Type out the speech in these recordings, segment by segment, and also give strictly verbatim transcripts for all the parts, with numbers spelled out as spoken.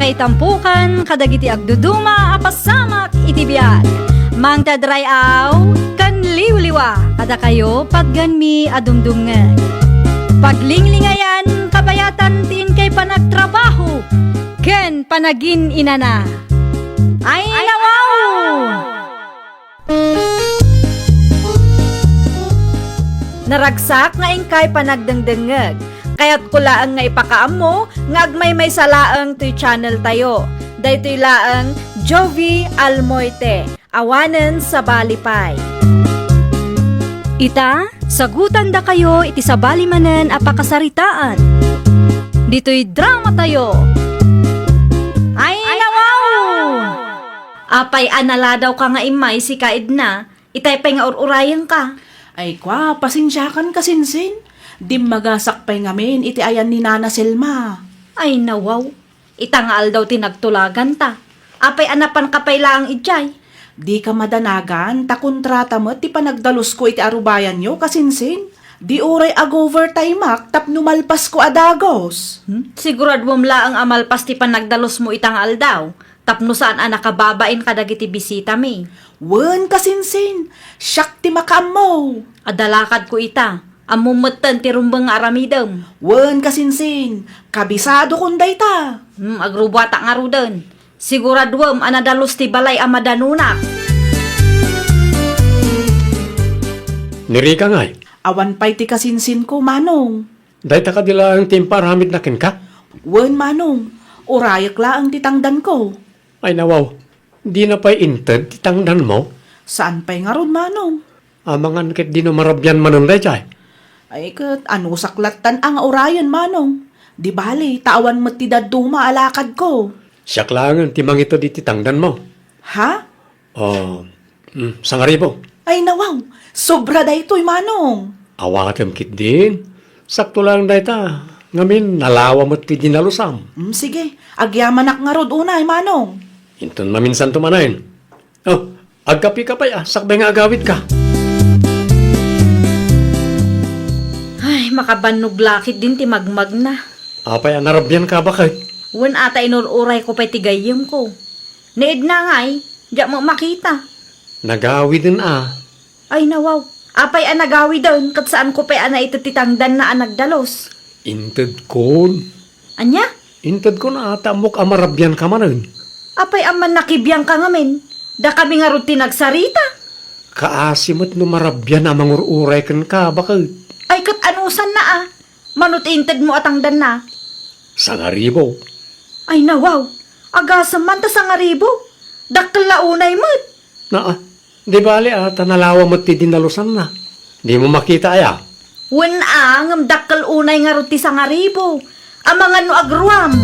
Ay tampukan kadagiti agduduma a pasamak iti biag. Mangted ray-aw ken liwliwa kadakayo patgenmi a dumdumngeg. Paglinglingayan, kabayatan ti inkay panagtrabaho ken panagin-inana. Ay, nawaw! Naragsak nga inkay panagdengdengngeg. Kayatko laeng nga ipakaammo nga agmaymaysa laeng toy channel tayo. Daytoy laeng Jovi Almoite, awanen sabali pay. Ita, sagutandakayo iti sabali manen a pakasaritaan. Ditoy drama tayo. Ay, nawaw! Apay a naladawka nga immay sika, Edna? Itay pay nga ur-urayenka. Ay, kwa, pasensiakan, kasinsin. Dimmagasak pay ngamin iti ayan ni Nana Selma. Ay, nawaw. Ita nga aldaw ti nagtulaganta. Apay a napanka pay laeng idiay? Dika madanagan, ta kontrata met ti panagdalusko iti arubayanyo, kasinsin. Di uray ag-overtimeak tapno malpasko a dagos. Hmm? Siguraduem laeng a malpas ti panagdalusmo ita nga aldaw. Tapno saan a nakababain kadagiti bisitami. Wen, kasinsin, siak ti makaammo. Adda lakadko ita. Ammom metten ti rumbeng nga aramidem. Wen, kasinsin, kabisadokon dayta. Hmm, agrubuatak ngaruden. Siguraduem a nadalus ti balay a madanunak. Ni Rica ngay? Awan pay ti kasinsinko, Manong. Dayta kadi laeng ti impaaramidna kenka? Wen, Manong. Urayek laeng ti tangdanko. Ay, nawaw. Dina pay inted ti tangdanmo? Saan pay ngarud, Manong? Amangan ket dino marabian manen daydiay? Ay, ket anusak lattan a nga urayen, Manong. Di bali, ta awan met ti dadduma a lakadko. Siak laengen ti mangited iti tangdanmo. Ha? Oh, mm, sangaribu. Ay, nawaw, sobra daytoy, Manong. Awatem ketdin. Sakto laeng dayta. Ngamin, nalawa met ti dinalusam. Mm, sige, agyamanak ngarud unay, Manong. Inton maminsanto manen. Oh, agkapika pay a, sakbay nga agawidka. Ay, makabannog la ketdin ti magmagna. Apay a narabianka, baket? Wen a ta inur-urayko pay ti gayyemko. Ni Edna ngay, diak met makita. Nagawiden a. Ay, nawaw. Apay a nagawiden, ket saanko pay a naited ti tangdanna a nagdalus. Intedkon. Ania? Intedkon a, ta ammok a marabianka manen. Apay a mannakibiangka ngamin? Dakami ngarud ti nagsarita. Kaasi met no marabian a mangur-uray kenka, baket. Ay, ket anusanna a? Mano ti intedmo a tangdanna? Sangaribu. Ay, nawaw. Agasem man ta sangaribu. Dakkel la unay met. Naa, di bali a, ta nalawa met ti dinalusanna. Dimo makita aya? Wen a, ngem dakkel unay ngarud ti sangaribu. Amangan no agruam.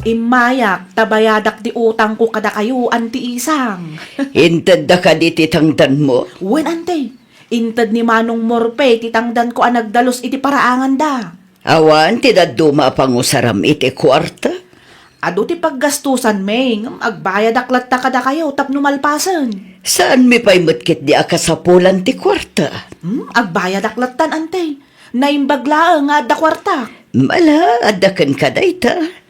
Immayak, ta bayadak ti utangko kadakayo, Anti Isang. Intedda kadi ti tangdanmo? Wen, Anti. Inted ni Manong Morpe ti tangdanko a nagdalus iti paraanganda. Awan ti dadduma a pangusaram iti kuarta? Adu ti paggastusanmi, ngem agbayadak latta kadakayo tapno malpasen. Saanmi pay met ketdi a kasapulan ti kuarta? Hmm, agbayadak lattan, Anti. Naimbag laeng nga adda kuartak. Mala, adda kenka dayta.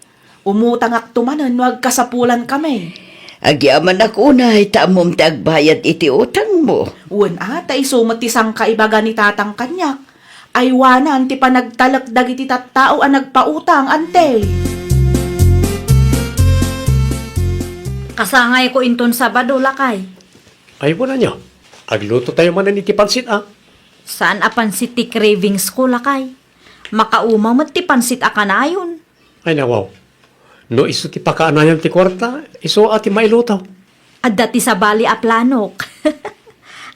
Umutangakto manen no agkasapulankami. Agyamanak unay ta ammom ti agbayad iti utangmo. Wen a, ta isu met ti sangkaibaga ni tatang kaniak. Aywanan ti panagtalek dagiti tattao a nagpautang, Anti. Kasangayko inton Sabado, lakay. Ay, wen ania. Agluto tayo manen iti pansit, a. Saan a pansit ti cravings ko, lakay. Makauma met ti pansit a kanayon. Ay, nawaw. No isu ti pakaanayan ti kuarta, isu a ti mailuto. Adda ti sabali a planok.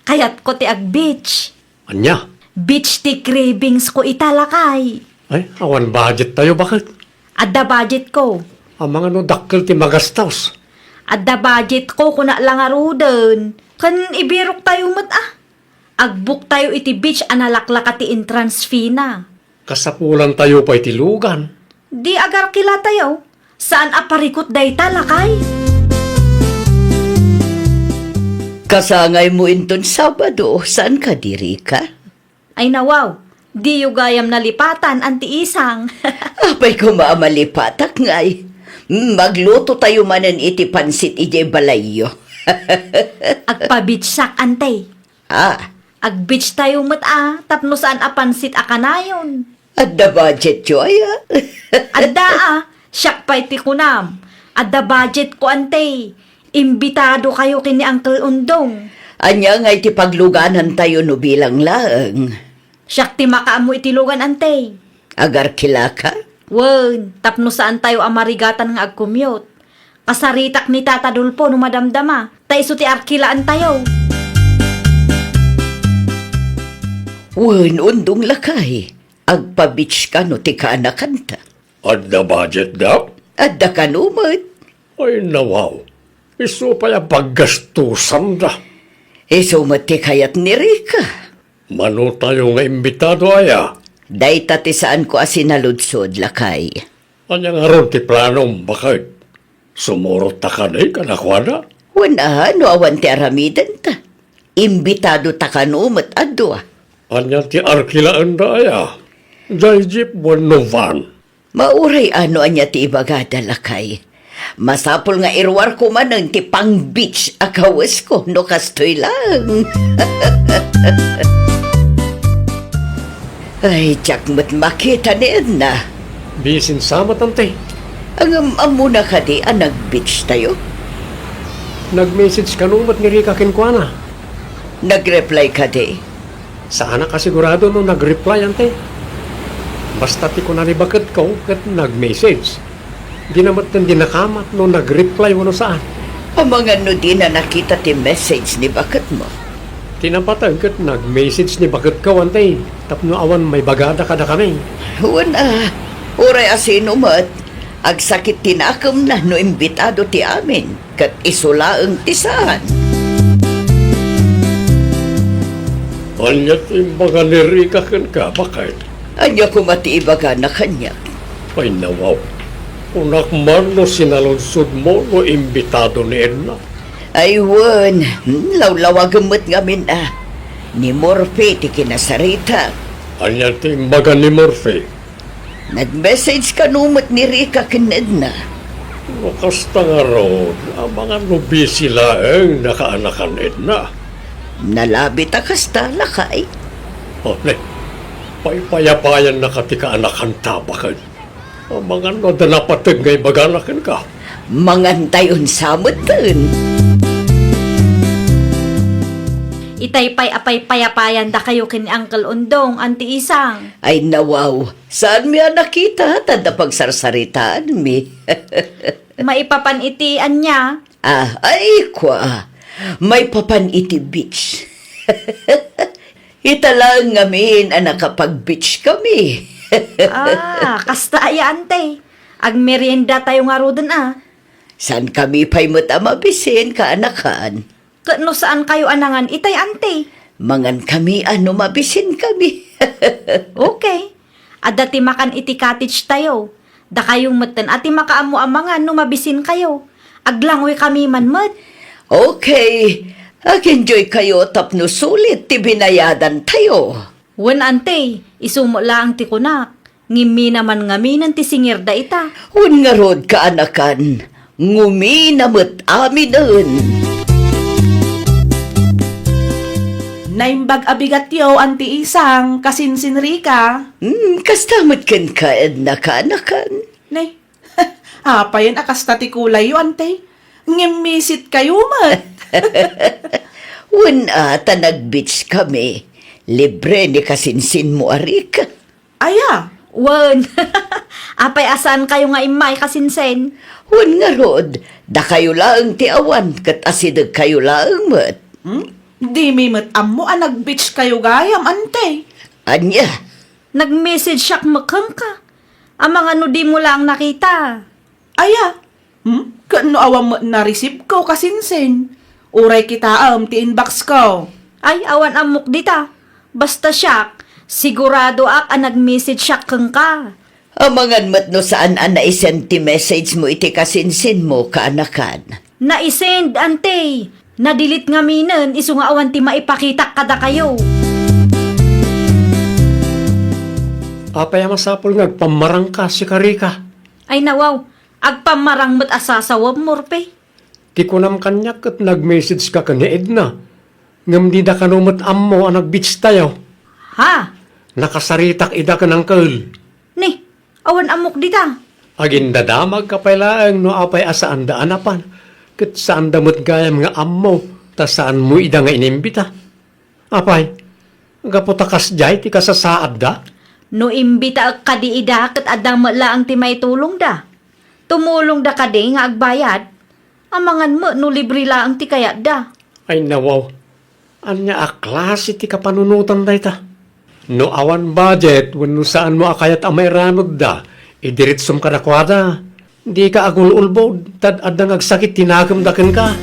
Kayatko ti ag-beach. Ania? Beach ti cravings ko ita, lakay. Ay, awan budget tayo, baket? Adda budget ko. Amangan no dakkel ti magastos. Adda budget ko, kuna la ngaruden. Ken ibirok tayo met, a. Agbuk tayo iti beach a nalaklaka ti entrance fee na. Kasapulan tayo pay ti lugan. Di agarkila tayo. Saan a parikut dayta, lakay? Kasangaymo inton Sabado, saan ka, diri ka? Ay, nawaw. Diyo gayam nalipatan, Anti Isang. Apay koma a malipatak ngay. Magluto tayo manen iti pansit idiay balayyo. Agpabitsak, Ante. Ah. Agbitch tayo met a, tapno saan a pansit a kanayon. Adda budget yo, aya? Adda a, siak pay ti kunam. Adda budget ko, Ante. Imbitado kayo ken ni Uncle Undong. Ania ngay ti pagluganan tayo no bilang laeng? Siak ti makaammo iti lugan, Ante. Agarkilaka? Wen, tapno saan tayo a marigatan nga agkumyot. Kasaritak ni Tata Dolfo no madamdama, ta isu ti arkilaan tayo. Wen, Undong lakay, agpabitch ka no ti kaanakanta. Adda budget da? Adda kano met. Ay, nawaw. Isu pay a paggastusan da. Isu met ti kayat ni Rica. Mano tayo nga imbitado, aya? Dayta ti saanko a sinaludsod, lakay. Ania ngarud ti planom, baket? Sumurot ta kadi kadakuada? Wen a, no awan ti aramidenta. Imbitado ta kano met a dua. Ania ti arkilaenda, aya? Jay jeep wenno van? Mauray a no ania ti ibagada, lakay. Masapul nga iruarko manen ti pang-beach a kawesko no kastoy laeng. Ay, diak met makita ni Edna. Bisin sa met, Ante. Ngem ammona kadi a nag-beach tayo? Nag-message kano met ni Rica kenkuana. Nag-reply kadi? Saanak a sigurado no nag-reply, Ante. Basta ti kuna ni baketko ket nag-message. Dina metten dinakamat no nag-reply wenno saan. Amangan no dina nakita ti message ni baketmo? Ti napateg ket nag-message ni baketko, Ante, tapno awan maibagada kadakami. Wen a, uray a sino met, agsakit ti nakemna no imbitado ti amin. Ket isu laeng ti saan. Ania ti imbaga ni Rica kenka, baket? Ania koma ti ibagana kaniak? Ay, nawaw. Kunak man no sinaludsodmo no imbitado ni Edna. Ay, wen. Hmm, lawlawagem met ngamin a. Ni Morphe ti kinasarita. Ania ti imbaga ni Morphe? Nag-message kano met ni Rica ken Edna? No kasta ngarud, amangan no busy laeng nakaanakan Edna. Nalabit a kasta, lakay. O, ne, paypayapayannaka ti kaanakanta, baket? Amangan no adda napateg nga ibagana kenka. Mangantayon sa metten. Itay pay a paypayapayan dakayo ken ni Uncle Undong, Anti Isang. Ay, nawaw. Saanmi a nakita, ta adda pagsarsaritaanmi. Maipapan iti ania? Ah, ay, kua. Maipapan iti beach. Ita laeng ngamin a nakapag-beach kami. Ah, kasta aya, Ante. Agmerienda tayo ngaruden a. Saan kami pay met a mabisin, kaanakan? Ket no saan kayo a nangan itay, Ante? Mangan kami a no mabisin kami. Okay. Adda ti makan iti cottage tayo. Dakayo metten a ti makaammo a mangan no mabisin kayo. Aglangoy kami man met. Okay. Ag-enjoy kayo tapno sulit ti binayadan tayo. Wen, Ante, isu met laeng ti kunak. Ngimmi naman ngaminen ti singirda ita. Wen ngarud, kaanakan, ngumina met aminen. Naimbag a bigatyo, Anti Isang, kasinsin Rica. Hmm, kasta met kenka, Edna, kaanakan. Nay, apayen a kasta ti kulayyo, Ante? Ngimmisit kayo met. Wen a, ta nag-beach kami. Libre ni kasinsinmo a Rica. Aya? Wen. Apay a saan kayo nga immay, kasinsin? Wen ngarud, dakayo laeng ti awan, ket asideg kayo laeng met. Hmm? Dimi met ammo a nag-beach kayo gayam, Ante. Ania? Nag-message siak met kenka. Amangan no dimo laeng nakita. Aya? Hmm? Ket no awan met na-receive ko, kasinsin? Uray kitaem ti inbox ko. Ay, awan ammok dita. Basta siak, siguradoak a nag-message siak kenka. Amangan met no saan a naisend ti message mo iti kasinsin mo, kaanakan. Naisend, Ante. Na-delete ngaminen, isu nga awan ti maipakitak kadakayo. Apay a masapul nga agpammarangka, sika Rica? Ay nawaw, agpammarang met a sasawem, Morphe. Ti kunam kaniak ket nag-message ka ken ni Edna, ngem dida kano met ammo a nag-beach tayo. Ha? Nakasaritak ida ken uncle. Ni, awan ammok dita. Agindadamagka pay laeng no apay a saanda a napan, ket saanda met gayam nga ammo ta saanmo ida nga inimbita. Apay, gapu ta kasdiay ti kasasaadda? No imbitaek kadi ida ket adda met laeng ti maitulongda. Tumulongda kadi nga agbayad? Amangan met no libre laeng ti kayatda. Ay nawaw, ania a klase ti kapanunotan dayta? No awan budget wenno saanmo a kayat a mairanudda, idiritsom kadakuada. Dika agul-ulbod, ta adda nga agsakit ti nakemda kenka.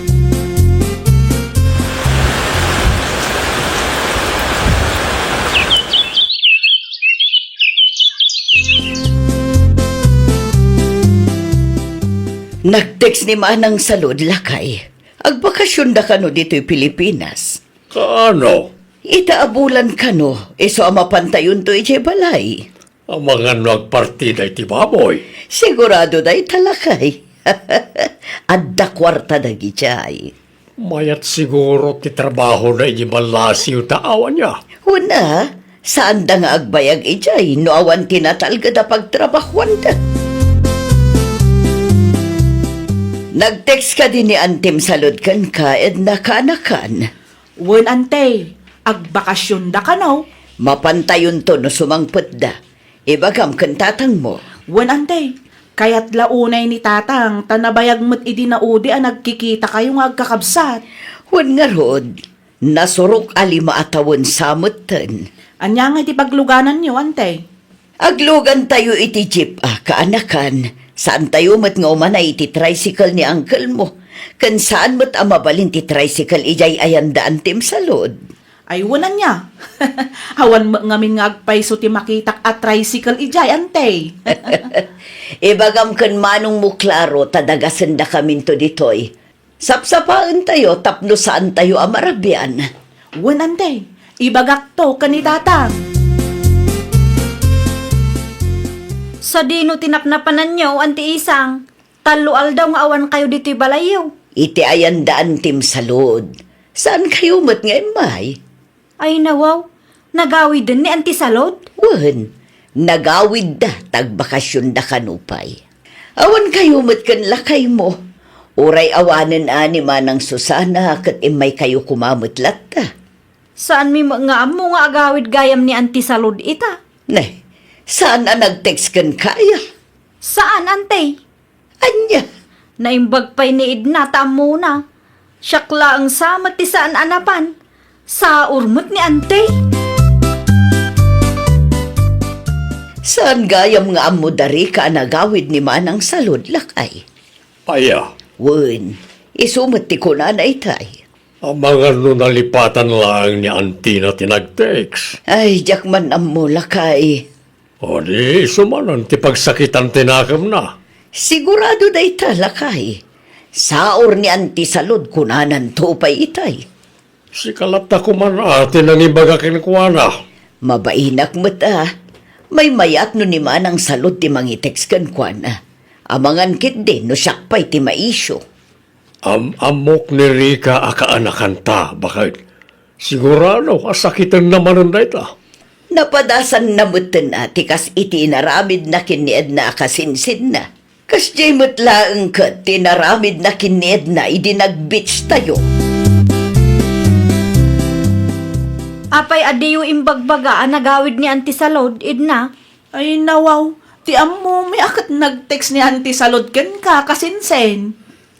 Nag-text ni Manang Salud, lakay. Agbakasionda kano ditoy Pilipinas? Kaano? Ita a bulan kano, isu a mapantayonto idiay balay. Amangan no agpartida iti baboy. Sigurado dayta, lakay. Adda kuarta dagidiay. Mayat siguro ti trabahoda idiay ballasiw ta awan nia. Wen a, saanda nga agbayag idiay no awan ti natalged a pagtrabahoanda. Nag-text kadi ni Antim Salud kenka, Edna, kaanakan? Wen, Ante, agbakasionda kano? Mapantayonto no sumangpetda. Ibagam ken tatangmo. Wen, Ante, kayat la unay ni Tatang ta nabayag met idi naudi a nagkikitakayo nga agkakabsat. Wen ngarud, nasurok a lima a tawen sa metten. Ania ngay ti paglugananyo, Ante? Aglugantayo iti jeep a kaanakan. Saantayo met nga umanay iti tricycle ni uncle mo. Ken saan met a mabalin ti tricycle idiay ayanda, Antim Salud. Ay, wen ania? Awan met ngamin nga agpayso ti makitak a tricycle idiay, Ante. Ibagam ken manongmo, Claro, ta dagasendakaminto ditoy. Sapsapaentayo tapno saantayo a marabian. Wen, Ante, ibagakto ken ni Tatang. Sadino ti napnapananyo, Anti Isang? Tallo aldaw nga awankayo ditoy balayyo. Iti ayanda, Antim Salud. Saankayo met nga immay? Ay, nawaw, nagawiden ni Anti Salud? Wen, nagawidda ta agbakasionda kano pay. Awankayo met ken lakaymo. Uray awanen a ni Manang Susana ket immaykayo koma met latta. Saanmi met nga ammo nga agawid gayam ni Anti Salud ita? Ne, saan a nag-text kenka aya? Saan, Ante. Ania? Naimbag pay ni Edna ta ammona. Siak laeng sa met ti saan a napan. Saor met ni Ante. Saan gayam nga ammo da Rica a nagawid ni Manang Salud, lakay? Aya? Wen, isu met ti kunana itay. Amangan no nalipatan laeng ni Antina ti nag-text. Ay, diak man ammo, lakay. O di, isu manen ti pagsakitan ti nakemna. Sigurado dayta, lakay. Saor ni Anti Salud kunananto pay itay. Sika latta koman a ti nangibaga kenkuana. Mabainak met a. Maymayat no ni Manang Salud ti mangitext kenkuana. Amangan ketdi no siak pay ti maisyu. Am-ammok ni Rica a kaanakanta, baket. Sigurado a sakitenna manen dayta. Napadasanna metten a ti kas iti inaramidna ken ni Edna a kasinsinna. Kasdiay met laeng ket ti inaramidna ken ni Edna idi nag-beach tayo. Apay a diyo imbagbaga a nagawid ni Anti Salud, Edna? Ay, nawaw, ti ammomi a ket nag-text ni Anti Salud kenka, kasinsin.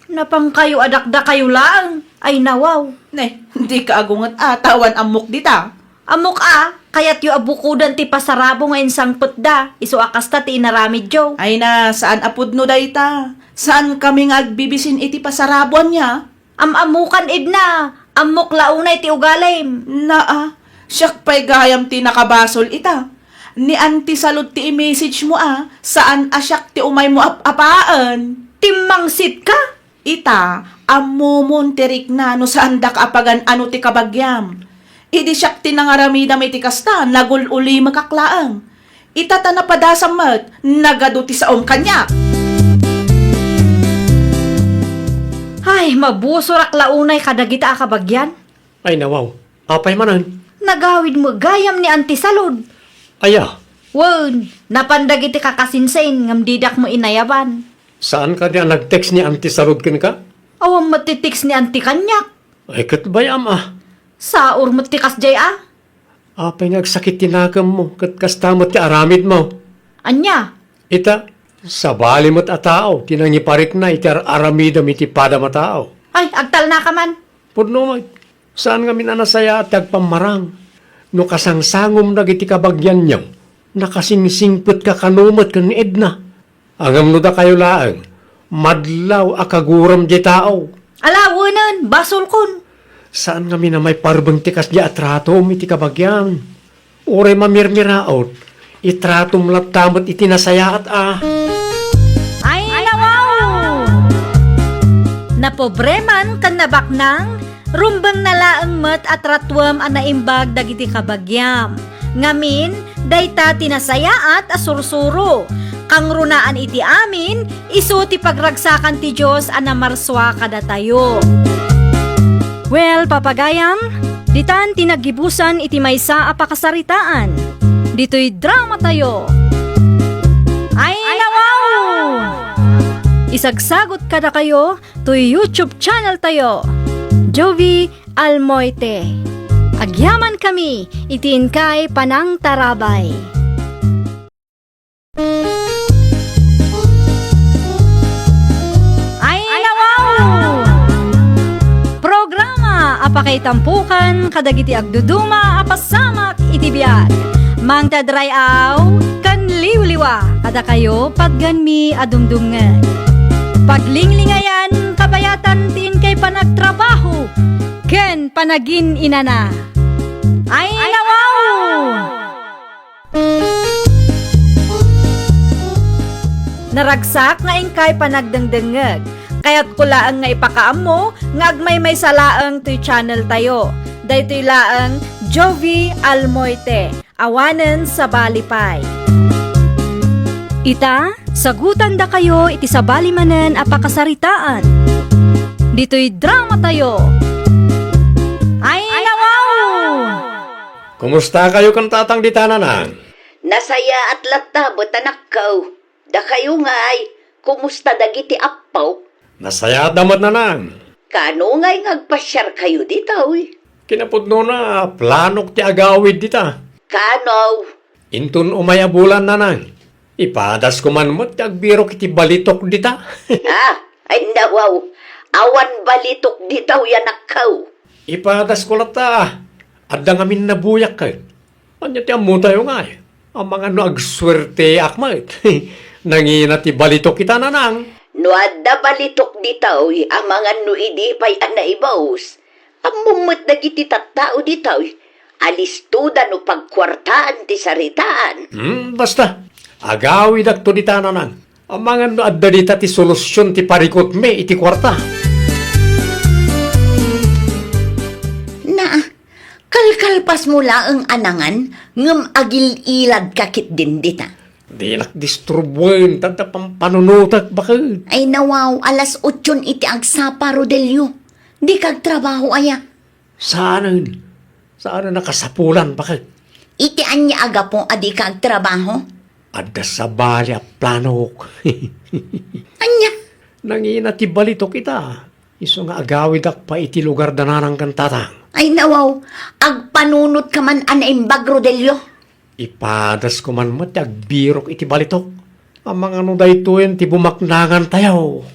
Napangkayo a dakdakayo laeng. Ay, nawaw. Ne, dika agunget a, ta awan ammok dita. Ammok a, kayatyo a bukodan ti pasarabo nga insangpetda, isu a kasta ti inaramidyo. Ay na, saan a pudno dayta. Saankami nga agbibisin iti pasarabo, ania? Am-ammokan, Edna. Ammok la unay ti ugalim. Naa, siak pay gayam ti nakabasol ita. Ni Anti Salud ti i-message mo a, saan a siak ti umaymo ap-apaen. Timmangsit ka? Ita, ammomon ti rikna no saandak a pagan-ano ti kabagiam. Idi siak ti nangaramidam iti kasta, nagul-ulimekak laeng. Ita ta napadasam met, nagadu ti saom kaniak. Ay, mabusorak la unay kadagita a kabagian. Ay, nawaw. Apay manen? Nagawid met gayam ni Auntie Salud. Aya? Wen, napan dagiti kakasinsin ngem didak met inayaban. Saan kadi a nag-text ni Auntie Salud kenka? Awan met ti text ni Auntie kaniak. Ay, ket bayam a. Saor met ti kasdiay a. Apay nga agsakit ti nakemmo, ket kasta met ti aramidmo? Ania? Ita, sabali met a tao ti nangiparikna iti ar-aramidem iti padam a tao. Ay, agtalnaka man. Pudno met. Saan ngamin a nasayaat ti agpammarang. No kasangsangom dagiti kabagianyo, nakasingsingpetka kano met ken ni Edna. Ngem no dakayo laeng, madlaw a kaguram diay tao. Ala, wenen, basolkon. Saan ngamin a maiparbeng ti kasdiay a tratom iti kabagiam. Uray mamirmiraot, itratom latta met iti nasayaat a. Ay, nawaw! Napobreman ken nabaknang, rumbengna laeng met a tratuem a naimbag dagiti kabagiam. Ngamin, dayta ti nasayaat a sursuro. Kangrunaan iti amin, isu ti pagragsakan ti Dios a namarsua kadatayo. Well, papagayam, ditan ti naggibusan iti maysa a pakasaritaan. Ditoy dramatayo. Ay, nawaw! Isagsagot kadakayo toy YouTube channel tayo, Jovie Almoite. Agyamankami iti inkay panangtarabay. Ay, nawaw! Programa a pakaitampokan kadagiti agduduma a pasamak iti biag. Mangted ray-aw ken liwliwa kadakayo patgenmi a dumdumngeg. Paglinglingayan, kabayatan ti inkay panagtrabaho ken panagin-inana. Ay, nawaw! Naragsak nga inkay panagdengdengngeg. Kayatko laeng nga ipakaammo nga agmaymaysa laeng toy channel tayo. Daytoy laeng Jovie Almoite. Awanen sabali pay. Ita, sagutandakayo iti sabali manen a pakasaritaan. Ditoy dramatayo. Ay, nawaw! Kumustakayo ken tatang dita, nanang? Nasayaat latta met, anakko. Dakayo ngay, kumusta dagiti appo? Nasayaatda met, nanang. Kano ngay nga agpasiarkayo ditoy? Kinapudnona, planok ti agawid dita. Kano? Inton umay a bulan, nanang. Ipadasko man met ti agbirok iti balitok dita. Ah, ay nawaw. Awan balitok ditoy, anakko. Ipadasko latta. Adda ngamin nabuyak ket. Ania ti ammotayo ngay? Amangan no agsuerteak met. Nangina ti balitok ita, nanang. No adda balitok ditoy, amangan no idi pay a naibus. Ammom met dagiti tattao ditoy, alistoda no pagkuartaan ti saritaan. Hmm, basta. Agawidakto dita, nanang. Amangan no adda dita ti solusion ti parikutmi iti kuarta. Naa, kalkalpasmo laeng a nangan, ngem agil-iladka ketdin dita. Dinak disturbuen, ta adda pampanunotek, baket. Ay, nawaw, alas otson iti agsapa, Rodelio. Dika agtrabaho aya? Saanen. Saanen a kasapulan, baket. Iti ania a gapu a dika agtrabaho? Adda sabali a planok. Ania? Nangina ti balitok ita. Isu nga agawidak pay iti lugar da nanang ken tatang. Ay, nawaw, agpanunotka man a naimbag, Rodelio. Ipadasko man met ti agbirok iti balitok. Amangan no daytoyen ti bumaknangantayo.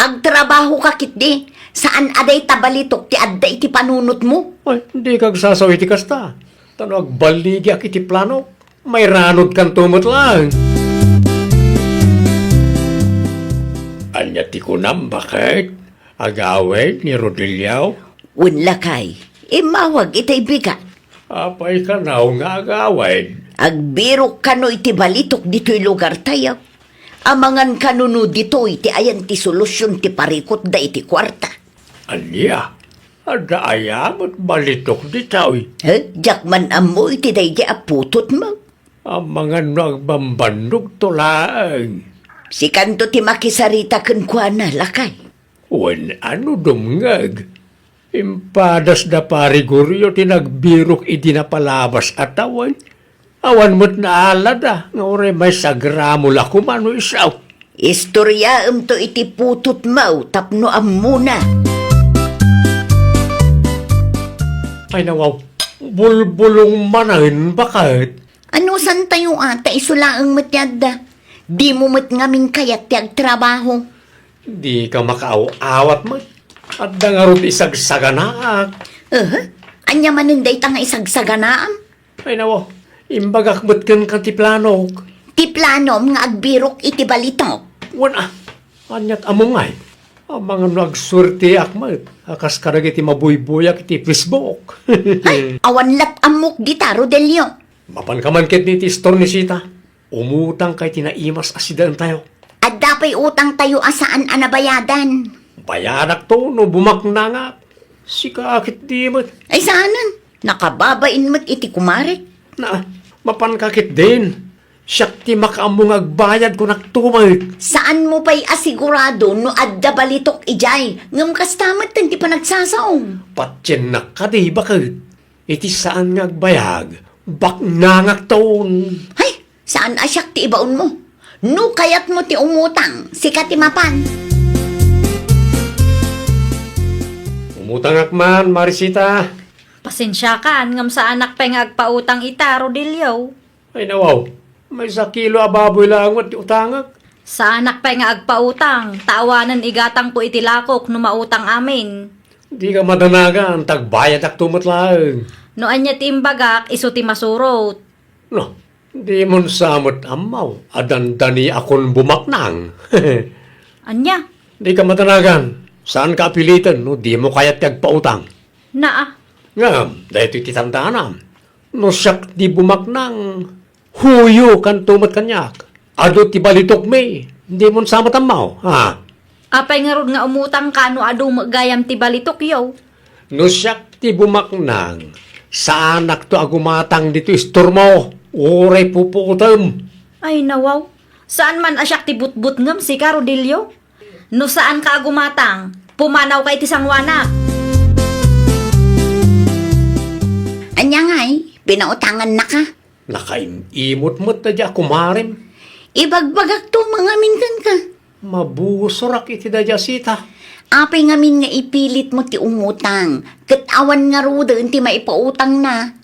Agtrabahoka ketdi, saan a dayta balitok ti adda iti panunotmo? Ay, dika agsasao iti kasta. Ta no agballigiak iti planok, mairanudkanto met laeng. Ania ti kunam, baket? Agawid ni Rodelio? Wen, lakay, immawag itay bigat. Apay kano nga agawid? Agbirok kano iti balitok ditoy lugartayo. Amangan kano no ditoy ti ayan ti solusion ti parikutda iti kuarta. Ania? Adda aya met balitok ditoy? He? Diak man ammo iti daydi a putotmo. Amangan no agbambannogto laeng. Sikanto ti makisarita kenkuana, lakay. Wen, ano dumngeg? Impadas da Pari Gorio ti nagbirok idi napalabas a tawen. Awan met naalada nga uray maysa a gramo la koma no isu. Istoryaemto iti putotmo tapno ammona. Ay, nawaw, bulbulong manen, baket. Anusantayo a, ta isu laeng met ti adda. Dimo met ngamin kayat ti agtrabaho. Dika makaaw-awat met. Adda ngarud isagsaganaak. Aha. Ania manen dayta nga isagsaganaam? Ay, nawaw, imbagak met kenka ti planok. Ti planom nga agbirok iti balitok. Wen, a, aniat ammo ngay? Amangan no agsuerteak met a kas kadagiti mabuybuyak iti Facebook. Hay, awan lat ammok dita, Rodelio. Mapanka man ketdi iti istor ni Sita. Umutangka iti naimas a sidaentayo. Adda pay utangtayo a saan a nabayadan. Bayadakto no bumaknangak. Sika ketdi met. Ay, saanen. Nakababain met iti kumarek. Na, mapanka ketdin. Siak ti makaammo nga agbayad, kunakto met. Saanmo pay a sigurado no adda balitok idiay, ngem kasta metten ti panagsasao. Patiennak kadi, baket. Iti saan nga agbayag, baknangakton. Hay, saan a siak ti ibaonmo. No kayatmo ti umutang, sika ti mapan. Umutangak man, Marisita. Pasensiakan, ngem saanak pay nga agpautang ita, Rodelio. Ay, nawaw, maysa kilo a baboy laeng met ti utangek. Saanak pay nga agpautang, ta awanen igatangko iti lakok no mautang amin. Dika madanagan, ta agbayadakto met laeng. No ania ti imbagak, isu ti masurot. No, dimon sa met ammaw a dandaniakon bumaknang. Ania? Dika madanagan, saanka a piliten no dimo kayat ti agpautang. Naa. Ngem, daytoy ti tandaanam. No siak ti bumaknang, huyokanto met kaniak. Adu ti balitokmi, dimon sa met ammaw, ha? Apay ngarud nga umutangka no adu met gayam ti balitokyo? No siak ti bumaknang, saanakto a gumatang ditoy istormo, uray pupuotem. Ay, nawaw. Saan man a siak ti butbutngem, sika, Rodelio? No saanka a gumatang, pumanawka iti sangoanak. Ania ngay, pinautangannaka? Nakaim-imot met daydiay a kumarem. Ibagbagakto ngamin kenka. Mabusorak iti daydiay a sita. Apay ngamin nga ipilitmo ti umutang, ket awan ngaruden ti maipautangna?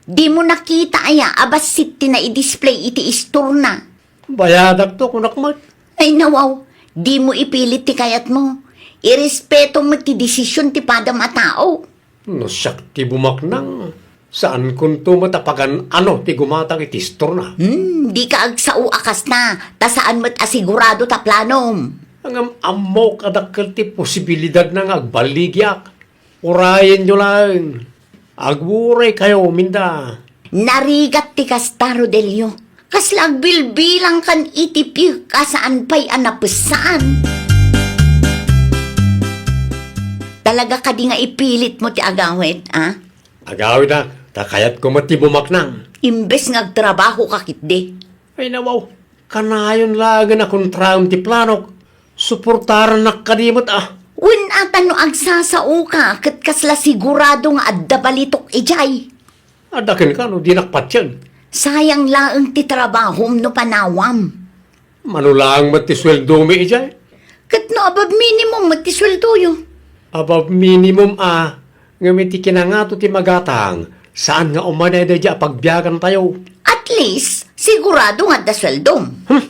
Dimo nakita aya a bassit ti naidisplay iti istorna? Bayadakto, kunak met. Ay, nawaw, dimo ipilit ti kayatmo. Irespetom met ti desisyon ti padam a tao. No siak ti bumaknang, saankonto met a pagan-ano ti gumatang iti istorna. Hmm, dika agsao a kasta, ta saan met a sigurado ta planom. Ngem ammok a dakkel ti posibilidadna nga agballigiak. Urayenyo laeng. Aguray kayo, Minda. Narigat ti kasta, Rodelio. Kasla agbilbilangkan iti piek a saan pay a napessan. Talaga kadi nga ipilitmo ti agawid, a? Agawidak, ta kayatko met ti bumaknang. Imbes nga agtrabahoka ketdi. Ay, nawaw, kanayon laengen a kontraem ti planok. Suportarannak kadi met, a? Wen, a, ta no agsasaoka, ket kasla sigurado nga adda balitok idiay. Adda kenka no dinak patien. Sayang laeng ti trabahom no panawam. Mano laeng met ti sueldomi idiay? Ket no above minimum met ti sueldoyo? Above minimum, a, ngem iti kinangato ti magatang, saan nga umanay daydiay a pagbiagantayo. At least, sigurado nga adda sueldom. Hmm.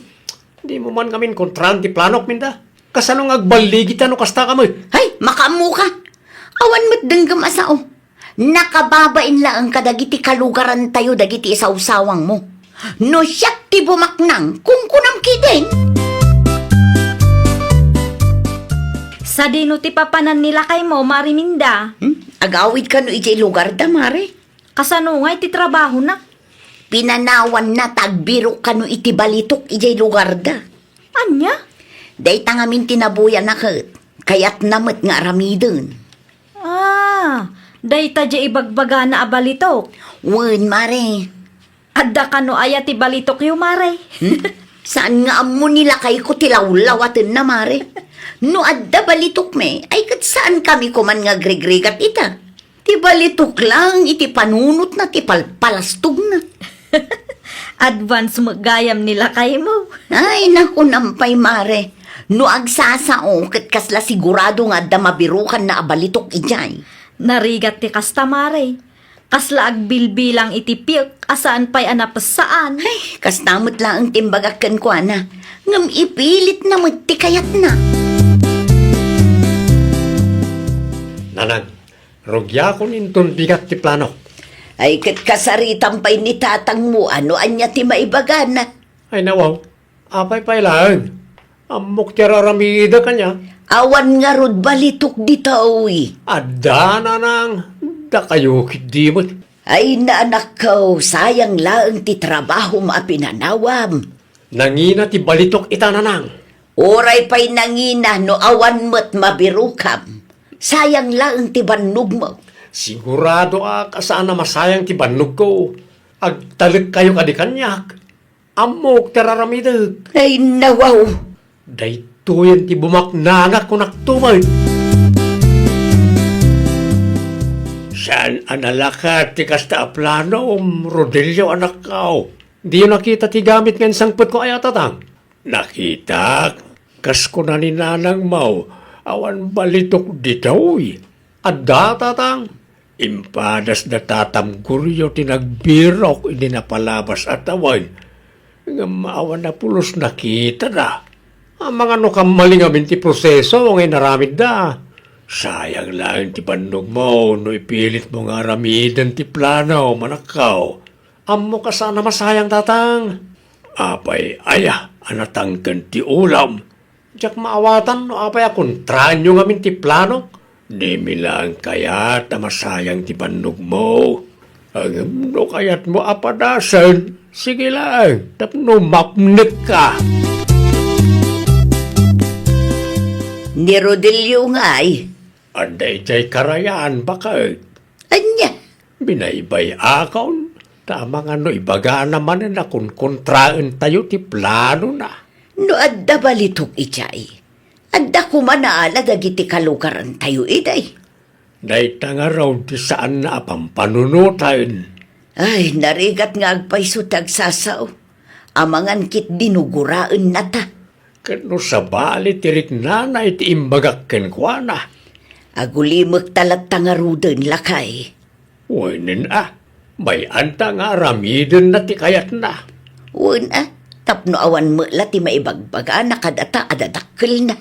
Dimo man ngamin kontraan ti planok, Minda. Kasano nga agballigita no kasta ka met? Hay, makaammoka. Awan met denggem a sao. Nakababain laeng kadagiti kalugarantayo dagiti isawsawangmo. No siak ti bumaknang, kunkunam ketdin. Sadino ti papanan ni lakaymo, Mare Minda? Hmm? Agawid kano idiay lugarda, Mare? Kasano ngay ti trabahona? Pinanawanna ta agbirok kano iti balitok idiay lugarda. Ania? Dayta ngamin ti nabuyana ket kayatna met nga aramiden. Ah, dayta diay ibagbagana a balitok. Wen, Mare. Adda kano aya ti balitokyo, Mare? Hmm? Saan nga ammo ni lakayko ti lawlawatenna, Mare? No adda balitokmi, ay ket saankami koman nga agrigrigat ita. Ti balitok laeng iti panunotna ti palpalastogna. Advance met gayam ni lakaymo. Ay, nakunam pay, Mare. No agsasao, ket kasla sigurado nga adda mabirukanna a balitok idiay. Narigat ti kasta, Mare. Kasla agbilbilang iti piek a saan pay a napessaan. Ay, kasta met laeng ti imbagak kenkuana. Ngem ipilitna met ti kayatna. Nanang, rugiakon inton bigat ti planok. Ay, ket kasaritam pay ni tatangmo a no ania ti maibagana. Ay, nawaw. Apay pay laeng? Ammok ti ar-aramidek ania? Awan ngarud balitok ditoy. Adda, nanang. Dakayo ketdi met. Ay, anakko, sayang laeng ti trabahom a pinanawam. Nangina ti balitok ita, nanang. Uray pay nangina no awan met mabirukam. Sayang laeng ti bannogmo. Sigurado a kasano a masayang ti bannogko. Agtalekkayo kadi kaniak. Ammok ti ar-aramidek. Ay, nawaw. Daytoyen ti bumaknangak, kunakto met. Saan a nalakat ti kasta a planom, Rodelio, anakko. Diyo nakita ti gamit nga insangpetko aya, tatang? Nakitak. Kas kuna ni nanangmo, awan balitok ditoy. Adda, tatang. Impadas da tatam Goryo ti nagbirok idi napalabas a tawen. Ngem awan a pulos nakitada. Amangan no kammalingamin ti proseso nga inaramidda. Sayang laeng ti bannogmo no ipilitmo nga aramiden ti plano, manakkaw. Ammok a saan a masayang, tatang. Apay aya a natangken ti ulam? Diak maawatan no apay a kontraanyo ngamin ti planok. Dimi laeng kayat a masayang ti bannogmo. Ngem no kayatmo a padasen, sige laeng, tapno mapnekka. Ni Rodelio ngay? Adda idiay karayan, baket. Ania? Binaybay-akon, ta amangan no ibagana manen a konkontraentayo ti planona. No adda balitok idiay, adda koma naala dagiti kalugarantayo idiay. Dayta ngarud ti saanna a pampanunoten. Ay, narigat nga agpayso ti agsasao. Amangan ketdi no guraennata. Ket no sabali ti riknana iti imbagak kenkuana. Agulimekta latta ngaruden, lakay. Wen a, bay-anta nga aramidenna ti kayatna. Wen a, tapno awan met la ti maibagbagana kadata a dadakkelna.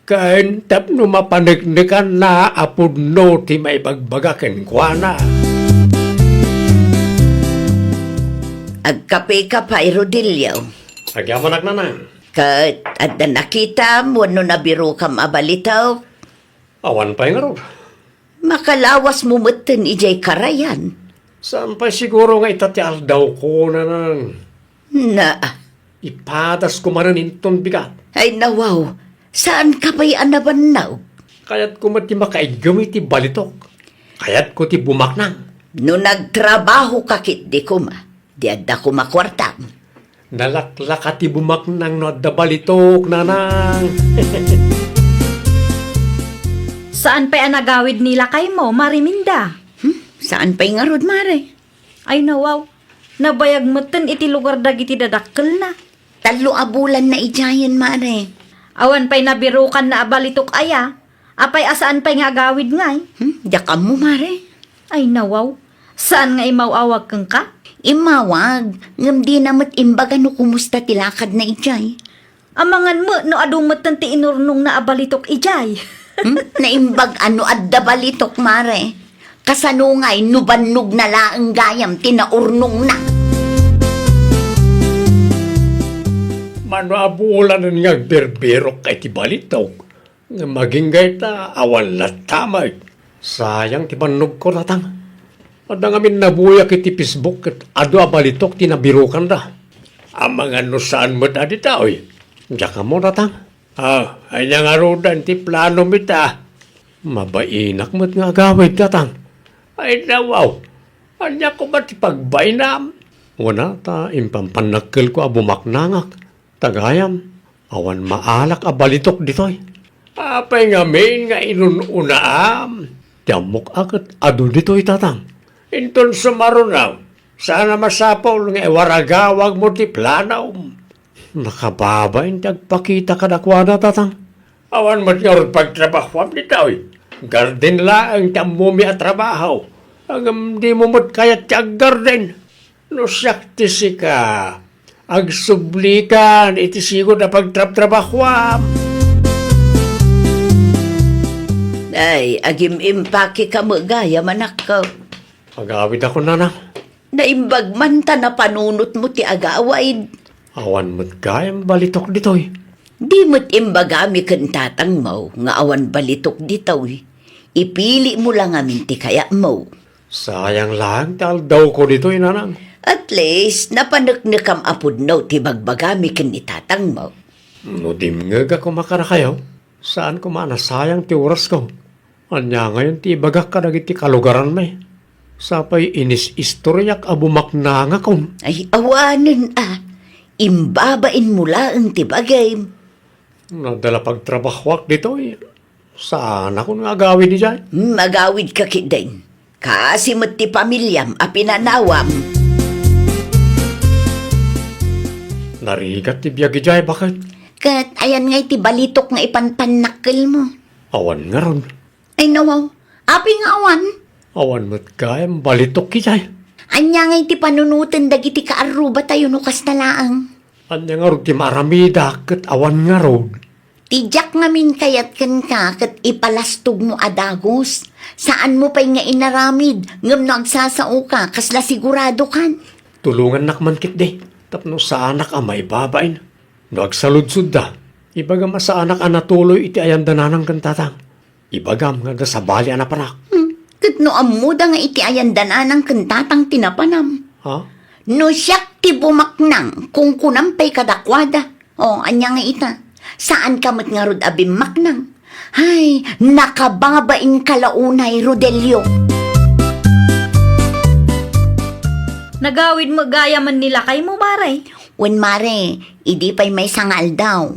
Ken tapno mapaneknekanna a pudno ti maibagbaga kenkuana. Agkapeka pay, Rodelio. Agyamanak, nanang. Ket adda nakitam wenno nabirokam a balitok? Awan pay ngarud. Makalawasmo metten idiay karayan. Saan pay siguro nga ita ti aldawko, nanang. Na. Ipadasko manen inton bigat. Ay, nawaw, saanka pay a nabannaw? Kayatko met ti makaiggem iti balitok. Kayatko ti bumaknang. No nagtrabahoka ketdi koma, di adda koma kuartam. Nalaklaka ti bumaknang no adda balitok, nanang. Saan pay a nagawid ni lakaymo, Mare Minda? Hmm? Saan pay ngarud, Mare? Ay, nawaw. Nabayag metten iti lugar dagiti dadakkelna. Tallo a bulanna idiayen, Mare. Awan pay nabirokanna a balitok aya? Apay a saan pay nga agawid ngay? Hmm? Diak ammo, Mare. Ay, nawaw. Saan nga imaw-awag kenka? Immawag, ngem dina met imbaga no kumusta ti lakadna idiay. Amangan met no adu metten ti inurnongna a balitok idiay. Hmm? Naimbag a no adda balitok, Mare. Kasano ngay no bannogna laeng gayam ti naurnongna? Mano a bulanen nga agbirbirokka iti balitok, ngem agingga ita, awan latta met. Sayang ti bannogko, tatang. Adda ngamin nabuyak iti Facebook ket adu a balitok ti nabirokanda. Amangan no saan met a ditoy. Diak ammo, tatang. Ah, ania ngaruden ti planom ita? Mabainak met nga agawid, tatang. Ay, nawaw. Ania koma ti pagbainam? Kuna ta impampannakkelko a bumaknangak, ta gayam, awan maalak a balitok ditoy. Apay ngamin nga inun-unaam? Ti ammok a ket adu ditoy, Tatang. Inton sumaruno, saan a masapul nga iwaragawagmo ti planom. Nakababain ti agpakita kadakuada, Tatang. Awan met ngarud pagtrabahoam ditoy. Garden laeng ti ammomi a trabaho. Ngem dimo met kayat ti aggarden. No siak ti sika, agsublikan iti sigud a pagtrabtrabahoam. Ay, agim-impakeka met gayam, anakko. Agawidakon, Nanang. Naimbag man ta napanunotmo ti agawid. Awan met gayam balitok ditoy. Di met imbagami ken tatangmo nga awan balitok ditoy. Ipilimo la ngamin ti kayatmo. Sayang laeng ti aldawko ditoy, Nanang. At least, napaneknekam a pudno ti bagbagami ken ni tatangmo. No dimngeg a koma kadakayo, saan koma a nasayang ti orasko. Ania ngayon ti ibagak kadagiti kalugaranmi? Sapay inis-istoriak a bumaknangakon. Ay, awanen a. Imbabainmo laeng ti bagim. Nadala pagtrabahoak ditoy. Saanakon nga agawid idiay? Hmm, agawidka ketdin. Kaasi met ti pamiliam a pinanawam. Narigat ti biag idiay, baket? Ket ayan ngay ti balitok nga ipanpannakkelmo? Awan ngarud. Ay, nawaw. Apay nga awan? Awan met gayam balitok idiay. Ania ngay ti panunoten dagiti kaarrubatayo no kasta laeng? Ania ngarud ti maaramidak ket awan ngarud? Ti diak ngamin kayat kenka ket ipalastogmo a dagus. Saanmo pay nga inaramid, ngem no agsasaoka, kasla siguradokan. Tulongannak man ketdi, tapno saanak a maibabain. No agsaludsodda, ibagam a saanak a natuloy iti ayanda nanang ken tatang. Ibagam nga adda sabali a napanak. Hmm, ket no ammoda nga iti ayanda nanang ken tatang ti napanam. Ha? No siak ti bumaknang, kunkunam pay kadakuada. O, ania nga ita? Saanka met ngarud a bimmaknang. Hay, nakababainka la unay, Rodelio. Nagawid met gayam ni lakaymo, Mare? Wen, Mare, idi pay maysa nga aldaw.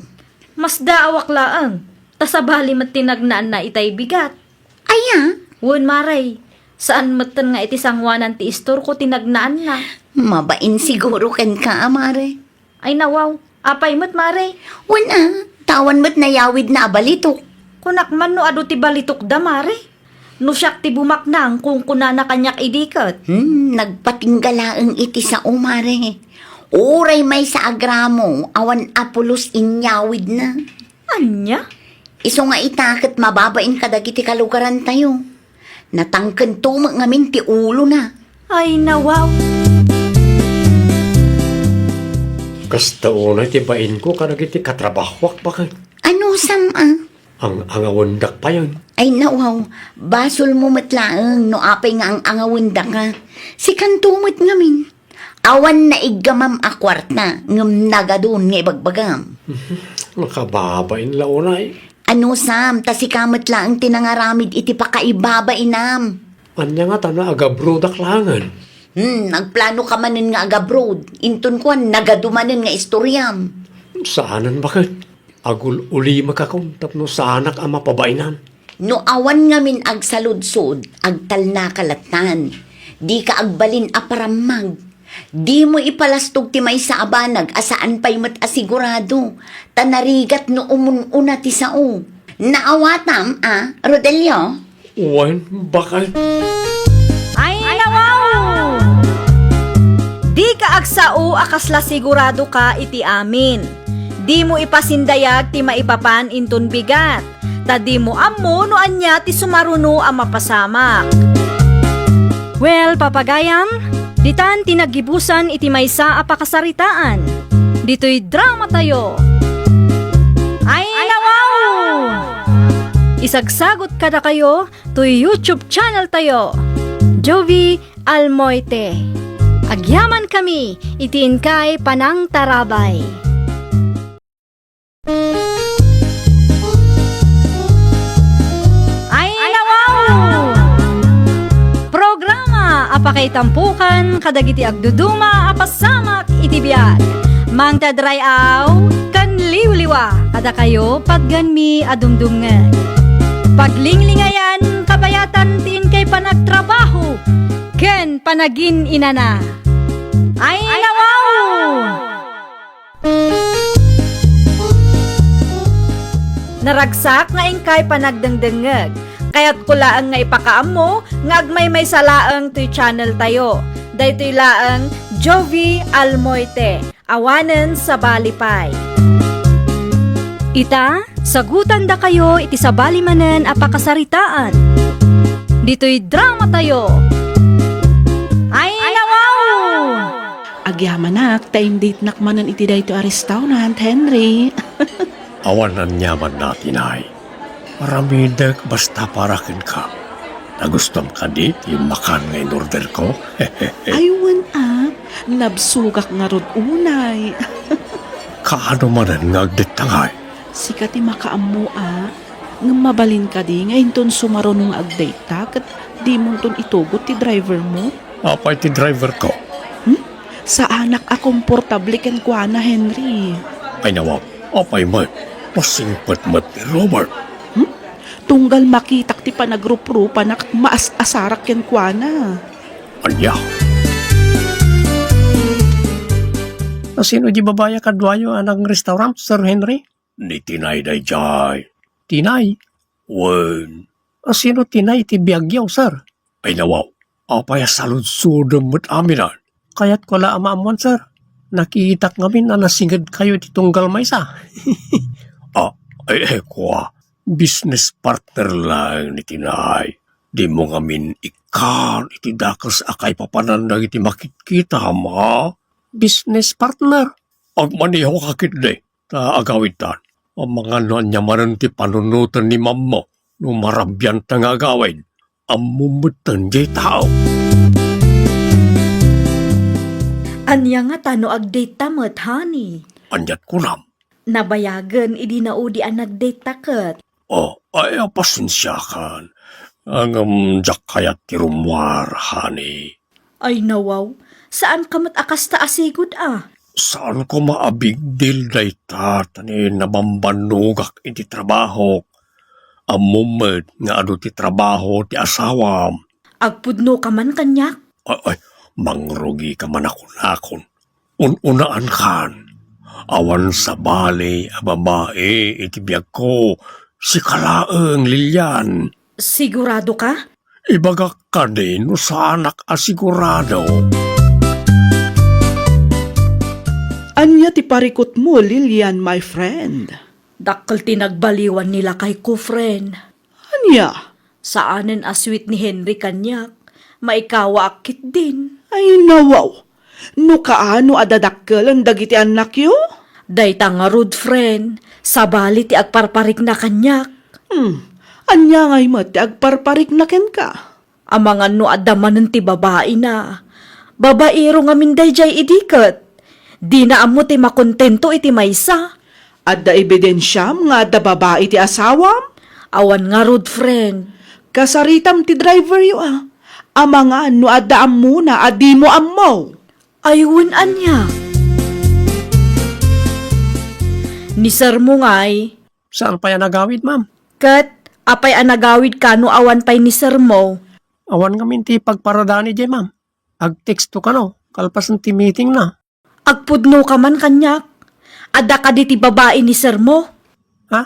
Masdaawak laeng, ta sabali met ti nagnaanna itay bigat. Aya? Wen, Mare. Saan metten nga iti sangoanan ti istorko ti nagnaanna. Mabain siguro kenka a, Mare. Ay, nawaw. Apay met, Mare? Wen a, ta awan met nayawidna a balitok. Kunak man no adu ti balitokda, Mare. No siak ti bumaknang, kunkunana kaniak idi ket. Hmm, nagpatingga laeng iti sao, Mare. Uray maysa a gramo, awan a pulos inyawidna. Ania? Isu nga ita ket mababain kadagiti kalugarantayo. Natangkento met ngamin ti ulona. Ay, nawaw. Kasta unay ti bainko kadagiti katrabahoak, baket. Anusam a? Ang-angawendak payen. Ay, nawaw. Basolmo met laeng no apay nga ang-angawendaka. Sikanto met ngamin. Awan naiggamam a kuarta, ngem nagadun nga ibagbagam. Makababain la unay. Anusam, ta sika met laeng ti nangaramid iti pakaibabainam. Ania ngata no agabrodak laengen? Hmm, nagplanoka manen nga agabroad. Inton kuan, nagadu manen nga istoriam. Saanen, baket? Agul-ulimakakon tapno saanak a mapabainan. No awan ngamin agsaludsod, agtalnaka lattan. Dika agbalin a parammag. Dimo ipalastog ti maysa a banag a saan pay met a sigurado, ta narigat no umun-una ti sao. Naawatam a, Rodelio? Wen, baket. Ay, nawaw! Dika agsao a kasla siguradoka iti amin. Dimo ipasindayag ti maipapan inton bigat, ta dimo ammo no ania ti sumaruno a mapasamak. Well, papagayam, ditan ti naggibusan iti maysa a pakasaritaan. Ditoy dramatayo. Ay, nawaw! Isagsagot kadakayo toy YouTube channel tayo, Jovie Almoite. Agyamankami iti inkay panangtarabay. Ay, nawaw! Programa a pakaitampokan kadagiti agduduma a pasamak iti biag. Mangted ray-aw ken liwliwa kadakayo patgenmi a dumdumngeg. Paglinglingayan, kabayatan ti inkay panagtrabaho ken panagin-inana. Ay, nawaw! Naragsak nga inkay panagdengdengngeg. Kayatko laeng nga ipakaammo nga agmaymaysa laeng toy channel tayo. Daytoy laeng Jovie Almoite, awanen sabali pay. Ita, sagutandakayo iti sabali manen a pakasaritaan. Ditoy drama tayo. Ay, nawaw! Agyamanak, ta indatenak manen iti daytoy a restaurant, Henry. Awan aniamanna, Tinay. Aramidek basta para kenka. Nagustom kadi ti makan nga in-orderko? Ay, wen a, nabsogak ngarud unay. Kaano manen nga agdate ngay? Sika ti makaammo a, ngem mabalin kadi nga inton sumaruno nga agdate ta ket dimonton itugot ti driver mo? Apay ti driver ko? Hmm? Saanak a komportable kenkuana, Henry. Ay nawaw, apay met, masingpet met ni Robert. Hmm? Tunggal makitak ti panagruprupanak, maas-asarak kenkuana. Ania? Asino di babai a kaduayo a nag-restaurant, Sir Henry? Ni Tinay daydiay. Tinay? Wen. Asino Tinay ti biagyo, sir? Ay nawaw, apay a saludsodem met amin a? Kayatko la a maammuan, sir. Nakitak ngamin a nasingedkayo iti tunggal maysa. Ah, ay, eh, kua. Business partner laeng ni Tinay. Dimo ngamin ikkan iti dakes a kaipapanan dagiti makitkitam, a? Business partner? Agmaneho ka ketdi. Ta agawidtan, amangan no ania manen ti panunoten ni mammo no marabianta nga agawid. Ammom metten diay tao. Ania ngata no agdate ta met, honey? Aniat kunam? Nabayagen idi naudi a nagdate ta ket. Oh, ay, pasensiakan. Ngem diak kayat ti rummuar, honey. Ay, nawaw, saanka met a kasta a sigud a. Saan koma a big deal dayta, ta ni nabambannogak iti trabahok. Ammom met nga adu ti trabaho ti asawam. Agpudnoka man kaniak? Ay, ay, mangrugika man a kunakon. Un-unaankan. Awan sabali a babai iti biagko. Sika laeng, Lilian. Siguradoka? Ibagak kadi no saanak a sigurado. Ania ti parikutmo, Lilian, my friend? Dakkel ti nagbaliwan ni lakayko, friend. Ania? Saanen a sweet ni Henry kaniak. Maikawaak ketdin. Ay, nawaw! No kaano a dadakkelen dagiti annakyo? Dayta ngarud, friend, sabali ti agparparikna kaniak. Hmm, ania ngay met ti agparparikna kenka? Amangan no adda manen ti babaina. Babaero ngamin daydiay idi ket. Dina ammo ti makontento iti maysa. Adda ebidensiam nga adda babai ti asawam? Awan ngarud, friend. Kasaritam ti driveryo a. Amangan no adda ammona a dimo ammo. Ay, wen ania? Ni sir mo ngay. Saan pay a nagawid, ma'am? Ket, apay a nagawid kano awan pay ni sir mo? Awan ngamin ti pagparadani diay, ma'am. Agteksto kano, kalpasen ti meeting na. Agpudno ka man kaniak. Adda kadi ti babai ni sir mo? Ha?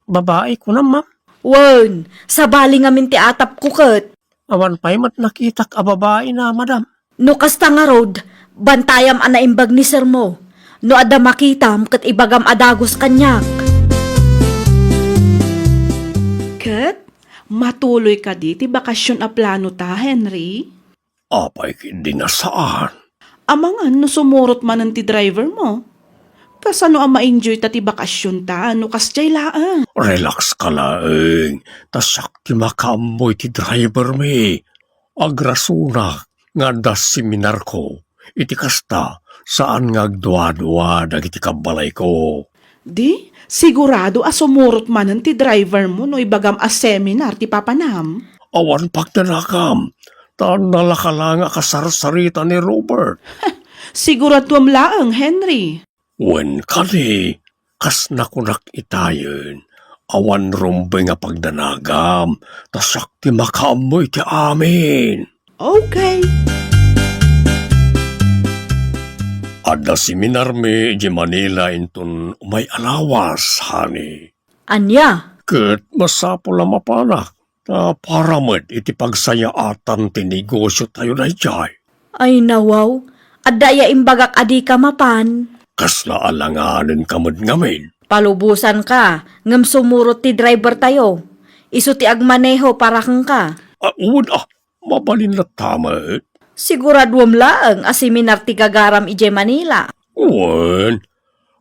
Babai kunam, ma'am? Wen, sabali ngamin ti atapko ket. Awan pay met nakitak a babai na, madam. No kasta ngarud, bantayam a naimbag ni sir mo. No adda makitam ket ibagam a dagus kaniak. Ket, matuloy kadi ti bakasyon a plano ta, Henry? Apay ketdi a saan? Amangan no sumurot manen ti driver mo. Kasano a ma-enjoy ta ti bakasyon ta no kasdiay laeng? Relax ka laeng, ta siak ti makaammo iti driver mi. Agrasunak nga adda seminarko. Iti kasta, saan nga agduadua dagiti kabbalayko. Di, sigurado a sumurot manen ti driver mo no ibagam a seminar ti papanam. Awan pagdanakam. ta nalaka la nga kasarsarita ni Robert. Siguraduam laeng, Henry. Wen kadi, kas nakunak itayen, awan rumbeng a pagdanagam, ta siak ti makaammo iti amin. Okay. Adda seminarmi idiay Manila inton umay a lawas, honey. Ania? Ket masapul a mapanak, ta para met iti pagsayaatan ti negosiotayo daydiay. Ay, nawaw, adda aya imbagak a dika mapan? Kasla alanganenka met ngamin. Palubosanka, ngem sumurot ti drivertayo. Isu ti agmaneho para kenka. Ah, wen, ah, mabalin latta met. Siguraduam laeng a seminar ti gagaram idiay Manila. Wen,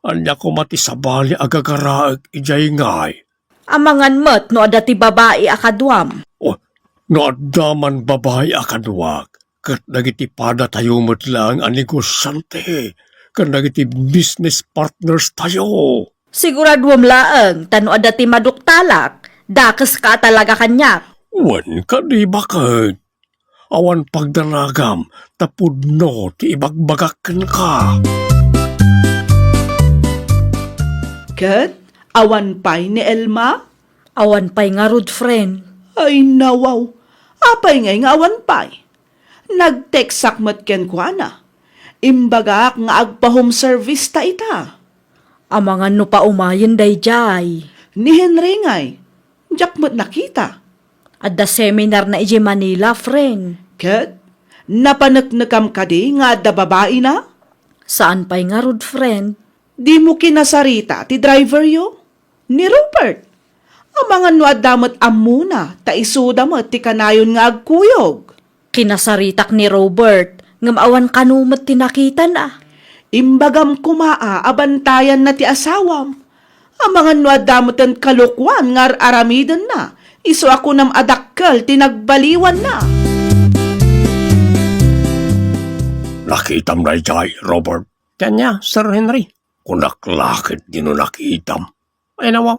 ania koma ti sabali a gagaraek idiay ngay? Amangan met no adda ti babai a kaduam. Oh, no adda man babai a kaduak, ket dagiti padatayo met laeng a negosiante, ken dagiti business partners tayo. Siguraduam laeng, ta no adda ti maduktalak, dakeska a talaga kaniak. Wen kadi baket. Awan pagdanagam ta pudno ti ibagbagak kenka. Ket awan pay ni Elma? Awan pay ngarud, friend. Ay, nawaw. Apay ngay nga awan pay? Nag-textak met kenkuana. Imbagak nga agpa-home service ta ita. Amangan no paumayen daydiay. Ni Henry ngay, diak met nakita. Adda seminarna idiay Manila, friend. Ket napaneknekam kadi nga adda babaina? Saan pay ngarud, friend. Dimo kinasarita ti driveryo? Ni Robert. Amangan no adda met ammona, ta isuda met ti kanayon nga agkuyog. Kinasaritak ni Robert, ngem awan kano met ti nakitana. Imbagam koma a, a bantayanna ti asawam. Amangan no adda meten kalokuan nga ar-aramidenna, isu a kunam a dakkel ti nagbaliwanna. Nakitam daydiay, Robert? Ania, Sir Henry? Kunak la ket dino nakitam. Ay, nawaw,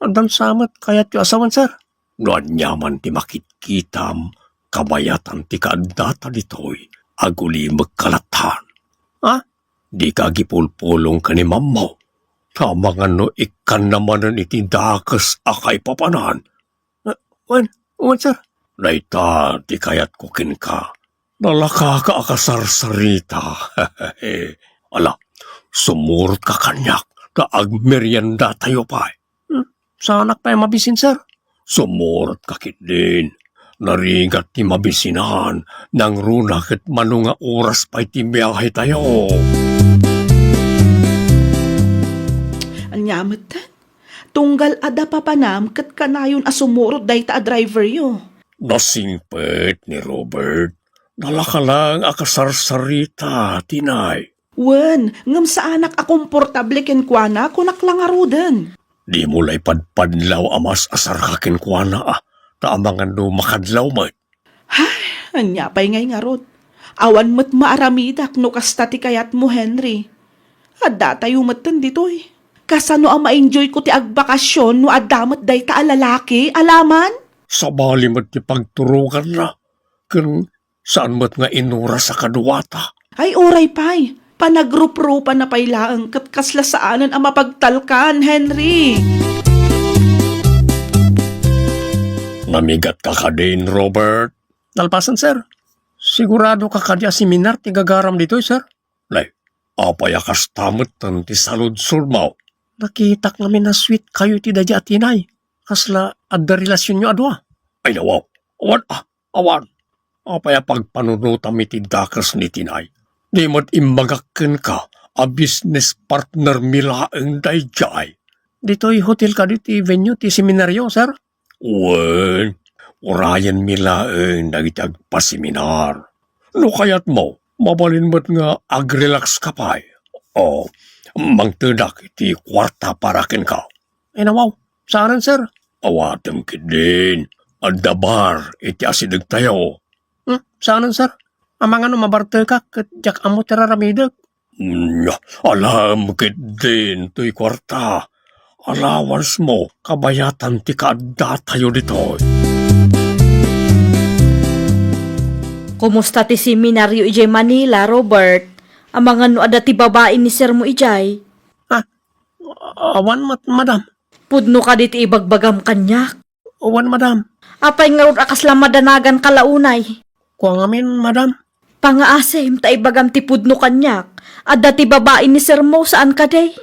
addan sa met kayatyo a sawen, sir. No aniaman ti makitkitam, kabayatan ti kaaddata ditoy, agulimekka latta. Ha? Dika agipulpulong ken ni mammaw. Ta amangan no ikkanna manen iti dakes a kaipapanan. Eh, wen, wen, sir. Dayta ti kayatko kenka. Nalakaka a kasarsarita. Ala, sumurotka kaniak ta agmeriendatayo pay. Hmm, saanak pay mabisin, sir. Sumurotka ketdin. Narigat ti mabisinan, nangruna ket mano nga oras pay ti biahetayo. Ania metten? Tunggal adda papanam ket kanayon a sumurot dayta a driveryo. Nasingpet ni Robert. Nalaka laeng a kasarsarita, tinay. Wen, ngem saanak a komportable kenkuana, kunak la ngaruden. Dimo la ipadpadlaw a mas-asarka kenkuana, a, ta amangan no makadlaw met. Hay, ania pay ngay ngarud? Awan met maaramidak no kasta ti kayatmo, Henry. Addatayo metten ditoy. Kasano a ma-enjoyko ti agbakasyon no adda met dayta a lalaki, alaman? Sabali met ti pagturoganna, ken saan met nga inuras a kaduata. Ay, uray pay, panagruprupanna pay laeng ket kasla saanen a mapagtalkan, Henry. Namigatka kadin, Robert? Nalpasen, sir. Siguradoka kadi a seminar ti gagaram ditoy, sir? Nay, apay a kasta metten ti saludsodmo? Nakitak ngamin a sweet kayo iti daydi a tinay. Kasla adda relasionyo a dua? Ay, nawaw. Awan, ah, awan. Apay a pagpanunotam iti dakes ni tinay? Di met imbagak kenka a business partner mi laeng daydiay. Ditoy hotel kadi ti venue ti seminaryo, sir? Wen, urayenmi laeng dagiti agpaseminar. No kayatmo, mabalin met nga agrelax ka pay. O, mangtedak iti kuarta para kenka. Ay, nawaw, saanen, sir? Awatem ketdin. Adda bar iti asidegtayo. Hmm, saanen, sir? Amangan no mabartekak ket diak ammo ti raramidek. Nya, alaem ketdin toy kuarta. Allowance mo, kabayatan ti kaaddatayo ditoy. Kumusta ti seminario idiay Manila, Robert? Amangan no adda ti babai ni sir mo idiay? Ah, awan met, madam. Pudno kadi ti ibagbagam kaniak? Wen, madam. Apay ngarud a kasla madanagan ka la unay? Kua ngamin, madam. Pangaasim ta ibagam ti pudno kaniak. Adda ti babai ni sir mo, saan kadi?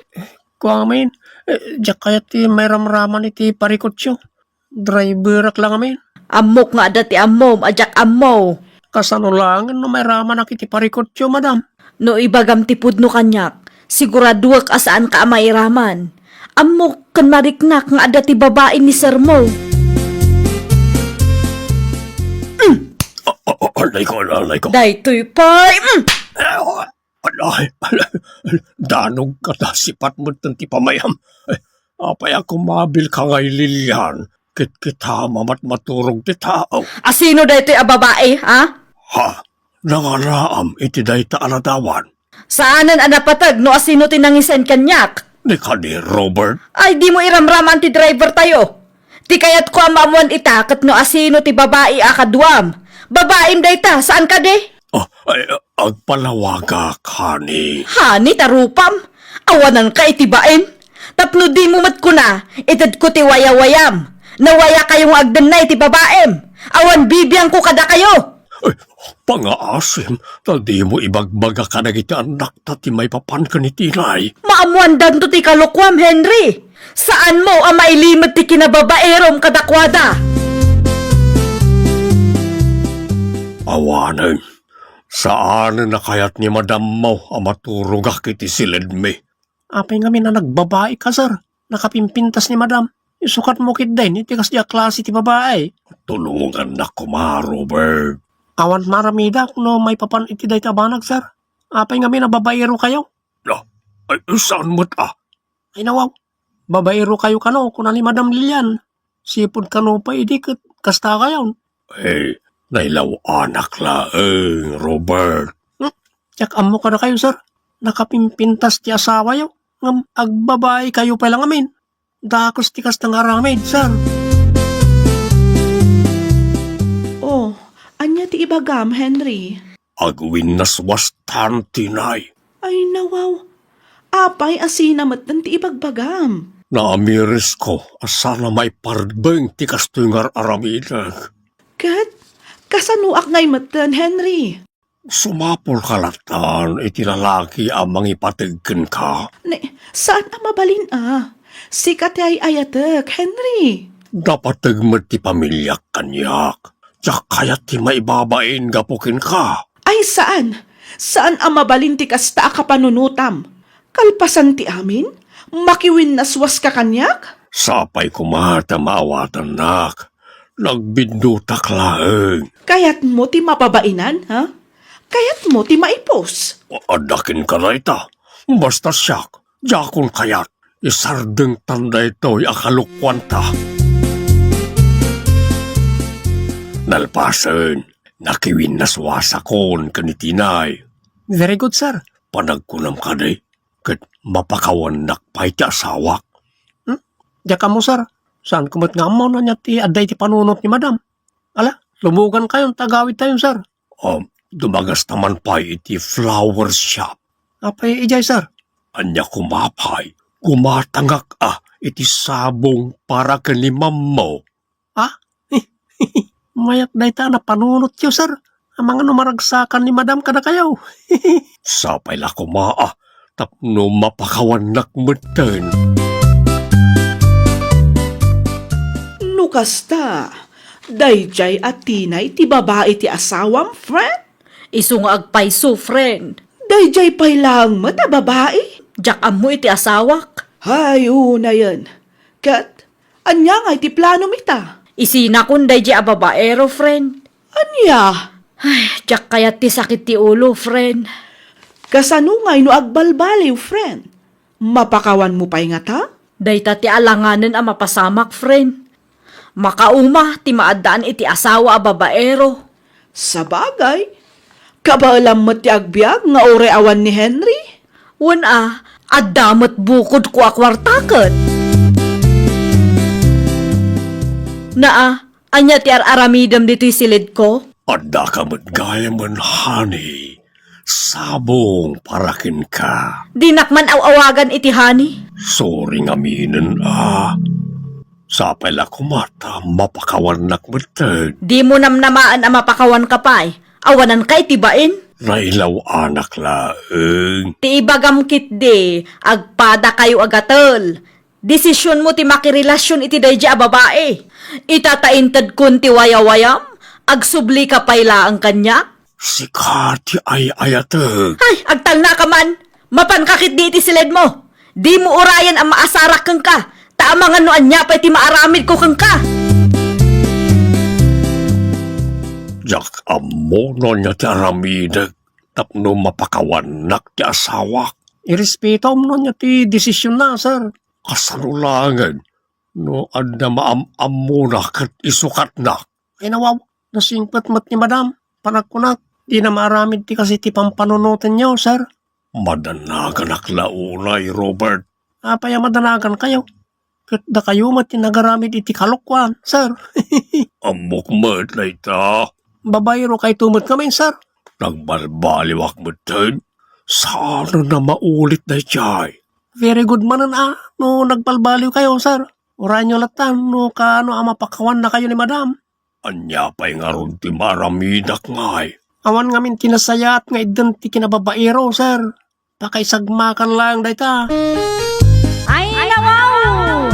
Kua ngamin, eh, diak kayat ti mairamraman iti parikutyo. Driverak la ngamin. Ammok nga adda ti ammom a diak ammo. Kasano laengen no mairamanak iti parikutyo, madam? No ibagam ti pudno kaniak, siguraduek a saanka a mairaman. Ammok ken mariknak nga adda ti babai ni sir mo. Mm. A-, a-, a-, alayko, alayko. Daytoy pay, mm. Alay, alay, danogka ta sipat metten ti pamayam. Eh, apay a kumabilka ngay, Lilian? Kitkita, mamat maturog ti tao. Asino daytoy a babai, ha? Ha? Nangaraam iti dayta a ladawan? Saanen a napateg no asino ti nangisaen kaniak. Ni kadi, Robert? Ay, dimo iramraman ti driver tayo. Ti kayatko a maammuan ita ket no asino ti babai a kaduam. Babaim dayta, saan kadi? Ah, ay, agpalawagak, honey. Honey, ta rupam? Awananka iti baim? Tapno dimo met kuna, itedko ti wayawayam. Nawayakayo nga agdennay ti babaim. Awan bibiangko kadakayo. Ay, pangaasim, ta dimo ibagbaga kadagiti annakta ti maipapan ken iti inay. Maammuandanto ti kalokuam, Henry. Saanmo a mailimed ti kinababairom kadakuada. Awanen, saanen a kayat ni madammo a maturogak iti siledmi. Apay ngamin a nagbabaika, sir? Nakapimpintas ni madam. Isukatmo ketdin iti kasdi a klase ti babai. Tulongannak koma, Robert. Awan maramidak no maipapan iti dayta a banag, sir. Apay ngamin a babaerokayo? No, ay, saan met a? Ay, nawaw. Babaerokayo kano, kuna ni Madam Lilian. Sipud kano pay idi ket kastakayon. Eh, nailaw-anak laeng, Robert. Hmm? Diak ammo kadakayo, sir. Nakapimpintas ti asawayo. Ngem agbabaikayo pay la ngamin. Dakes ti kasta nga aramid, sir. Oh, ania ti ibagam, Henry? Agwinnaswastan ti inay. Ay, nawaw. Apay a sina metten ti ibagbagam? Naamirisko a saan a maiparbeng ti kastoy nga ar-aramidek. Ket, kasanoak ngay metten, Henry? Sumapulka latta iti lalaki a mangipateg kenka. Ne, saan a mabalin a. Sika ti ay-ayatek, Henry. Napateg met ti pamiliak kaniak. Diak kayat ti maibabain gapu kenka. Ay, saan. Saan a mabalin ti kasta a kapanunotam. Kalpasan ti amin, makiwinnaswaska kaniak? Sapay koma ta maawatannak. Nagbiddutak laeng. Kayatmo ti mapabainan, ha? Kayatmo ti maipus? Adda kenka dayta. Basta siak, diakon kayat. Isardengtan daytoy a kalokuanta. Nalpasen, nakiwinnaswasakon ken ni Tinay. Very good, sir. Panagkunam kadi, ket mapakawannak pay ti asawak. Hmm? Diak ammo, sir. Saanko met nga ammo no ania ti adda iti panunot ni Madam. Ala, lumogankayon ta agawidtayon, sir. Um, dumagasta man pay iti flower shop. Apay idiay, sir? Ania koma pay, gumatangak a iti sabong para ken ni Mammo. Ah? Mayat dayta a napanunotyo, sir. Amangan no maragsakan ni Madam kadakayo. Sapay la koma a tapno mapakawannak metten. No kasta, daydiay a Tinay ti babai ti asawam, friend? Isu nga agpayso, friend. Daydiay pay laeng met a babai? Diak ammo iti asawak. Hay, unayen. Ket, ania ngay ti planom ita? Isinakon daydiay a babaero, friend. Ania? Ay, diak kayat ti sakit ti ulo, friend. Kasano ngay no agbalbaliw, friend? Mapakawanmo pay ngata? Dayta ti alanganen a mapasamak, friend. Makauma ti maaddaan iti asawa a babaero. Sabagay, kabaelam met ti agbiag nga uray awan ni Henry. Wen a, adda met bukodko a kuarta ket. Naa, ania ti ar-aramidem ditoy silidko? Addaka met gayamen, honey. Sabong para kenka. Dinak man aw-awagan iti honey. Sorry ngaminen a. Sapay la koma ta mapakawannak metten. Dimo namnamaen a mapakawanka pay. Awananka iti bain. Nailaw-anak laeng. Ti ibagam ketdi, agpadakayo a gatel. Desisionmo ti makirelasion iti daydi a babai. Ita ta intedkon ti wayawayam, agsublika pay laeng kaniak. Sika ti ay-ayatek. Ay, agtalnaka man! Mapanka ketdi iti siledmo! Dimo urayen a maasarak kenka, ta amangan no ania pay ti maaramidko kenka! Diak ammo no ania ti aramidek tapno mapakawannak ti asawak. Irespetom no ania ti desisionna, sir. Kasano laengen no adda maam-ammona ket isukatnak? Ay, nawaw, nasingpet met ni madam. Panagkunak, dina maaramid ti kas iti pampanunotenyo, sir. Madanaganak la unay, Robert. Apay a madanagankayo? Ket dakayo met ti nagaramid iti kalokoan, sir. Ammok met dayta. Babaero kayto met ngamin, sir. Nagbalbaliwak metten. Saan a maulit daydiay? Very good manen a no nagbalbaliw kayo, sir. Urayenyo latta no kaano a mapakawannakayo ni madam. Ania pay ngarud ti maaramidak ngay? Awan ngamin ti nasayaat nga idden ti kinababaero, sir. Pakaisagmakan laeng dayta. Ay, nawaw!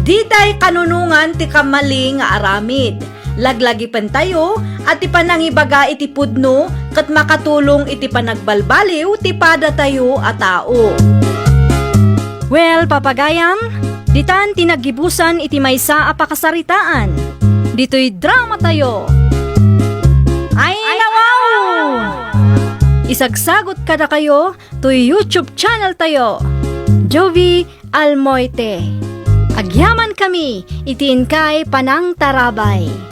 Ditay kanunongan ti kamali nga aramid. Laglagipentayo a ti panangibaga iti pudno ket makatulong iti panagbalbaliw ti padatayo a tao. Well, papagayam, ditan ti naggibusan iti maysa a pakasaritaan. Ditoy dramatayo. Ay, nawaw! Isagsagot kadakayo toy YouTube channel tayo, Jovie Almoite. Agyaman kami iti inkay panangtarabay.